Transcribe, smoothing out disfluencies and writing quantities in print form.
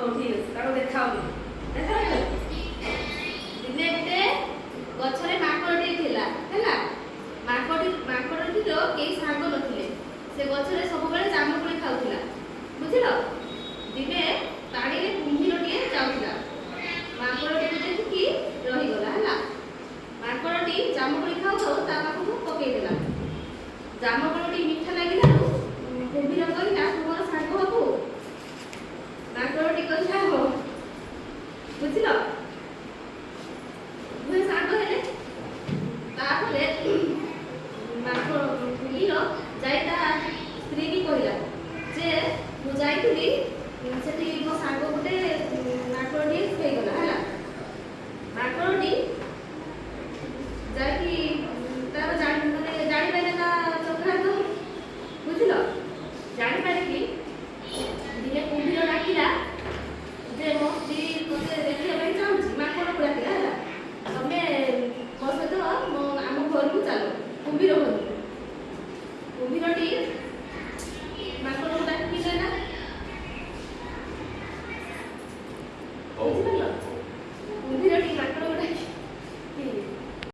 ହଉ, ଠିକ ଅଛି, ତାକୁ ଦେଖାଅନି, ଦେଖା। ଦିନେ ଗୋଟେ ଗଛରେ ମାଙ୍କଡ଼ଟିଏ ଥିଲା, ହେଲା। ମାଙ୍କଡ଼ଟିର କେହି ସାଙ୍ଗ ନଥିଲେ। ସେ ଗଛରେ ସବୁବେଳେ ଜାମୁକୋଳି ଖାଉଥିଲା, ବୁଝିଲ? ଦିନେ ପାଣିରେ କୁମ୍ଭୀରଟିଏ ଯାଉଥିଲା। ମାଙ୍କଡ଼ଟିକୁ ଦେଖିକି ରହିଗଲା, ହେଲା। ମାଙ୍କଡ଼ଟି ଜାମୁକୋଳି ଖାଉ ଖାଉ ତା ପାଖକୁ ପକେଇଦେଲା। ଜାମୁକୋଳିଟି ମିଠା ଲାଗିଲାରୁ କୁମ୍ଭୀର କହିଲା, "ତୁ ମୋର ସାଙ୍ଗ ହବୁ?" ମାଙ୍କଡ଼ଟି କହିଲା, "ହଉ।" ବୁଝିଲ? ଦୁହେଁ ସାଙ୍ଗ ହେଲେ। ତାପରେ ମାଙ୍କଡ଼ କୁମ୍ଭୀର ଯାଇ ତା ସ୍ତ୍ରୀକି କହିଲା ଯେ ମୁଁ ଯାଇଥିଲି, ସେଠି ମୋ ସାଙ୍ଗ ଗୋଟେ ମାଙ୍କଡ଼ଟିଏ ହେଇଗଲା, ହେଲା। ମାଙ୍କଡ଼ଟି ଯାଇକି ତାର ଜାଣି ମାନେ ଜାଣିପାରିଲା ତା ଚକ୍ରାନ୍ତ, ବୁଝିଲ? ଜାଣିପାରିକି ଦିନେ କୁମ୍ଭୀର ଡାକିଲା ଯେ ମୋ ସ୍ତ୍ରୀ ମୋତେ ଦେଖିବା ପାଇଁ ଚାହୁଁଛି। ମାଙ୍କଡ଼କୁ ଡାକିଲା, ହେଲା, ତମେ ମୋ ସହିତ ଆମ ଘରକୁ ଚାଲ, କୁମ୍ଭୀର ଘରକୁ। କୁମ୍ଭୀରଟି ମାଙ୍କଡ଼କୁ ଡାକିଲେ ନା। ହଉ। ବୁଝିପାରିଲ?